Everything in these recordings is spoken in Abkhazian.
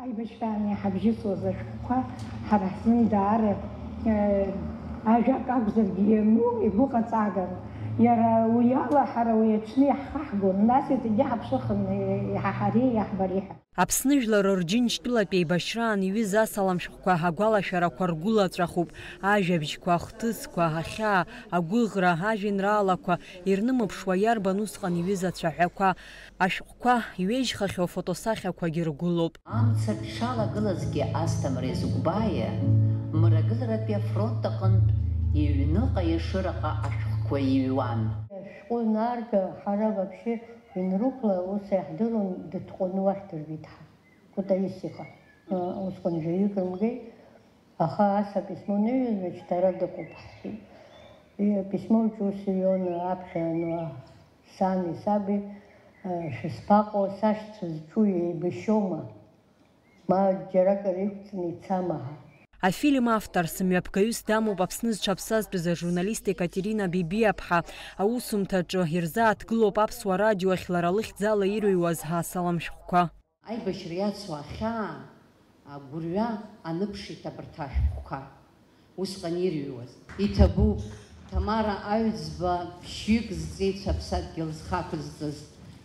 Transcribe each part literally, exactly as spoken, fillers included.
Аибашьраан иҳабжьысуаз ашәҟәқәа ҳара ҳзын даара, э, ажәак акәзаргьы иану игәыҟаҵаган. Иара уи ала ҳара уи аҽны иаҳхаҳгон, нас иҵегьы ҳаԥшыхын, э, иҳаҳари иаҳбари ҳәа. Аԥсны жәлар Рџьынџьтәылатә еибашьраан иҩыз асалам шәҟәқәа агәалашәарақәа ргәылаҵәахуп, ажәабжьқәа, ахҭысқәа, ахьаа, агәыӷра, ажәеинраалақәа, ирнымыԥшуа иарбан усҟан иҩыз ацәаҳәақәа, ашәҟәқәа иҩежьхахьоу афотосахьақәагьы ргәылоуп. Амца дшалагылазгьы Асҭамыр Езыгәбаиа Мрагыларатәи афронт аҟынтә иҩныҟа Ешыраҟа ашәҟәқәа иҩуан. Ашәҟәы анаарга, ҳара вообще инрықәла ус иаҳдыруан, дыҭҟәаны уахь дырбеит ҳа. Кутаис иҟа. Усҟан жәаҩык рымгеит, аха ас аписьмо ныҩуазшәа ара дыҟоуп ҳҳәеит. Аписьмоаҿ ус иҩуан аԥхьа, ну, сани саби, шәысԥаҟо, сашьцәа зҿу еибашьоума? Ма џьаракыр иқәҵны ицама ҳәа. Афильм авторс, мҩаԥгаҩыс дамоуп Аԥсны зҽаԥсазтәыз ажурналист Екатерина Бибиаԥҳа. Аусумҭаҿы ирзааҭгылоуп Аԥсуа радио ахь лара лыхьӡала ирыҩуаз асалам шәҟәқәа. Аибашьра иацу ахьаа, агәырҩа аныԥшит абарҭ ашәҟәқәа усҟан ирыҩуаз. Иҭабуп, Ҭамара Аҩӡба ԥшьҩык зҵеицәа аԥсадгьыл зхы ақәызҵаз,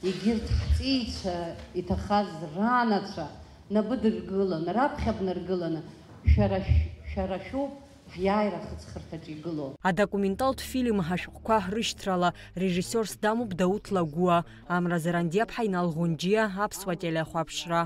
егьырҭ ҳҵеицәа иҭахаз ранацәа, набыдыргыланы, раԥхьа бнаргыланы, шәара шә-, шәара шәоуп ҳиааира ахыҵхырҭаҿы игылоу. Адокументалтә фильм ашәҟәқәа рышьҭрала режиссиорс дамоуп Дауҭ Лагәуа, Амра Зарандиаԥҳа, Инал Ӷәынџьиа, Аԥсуа телехәаԥшра.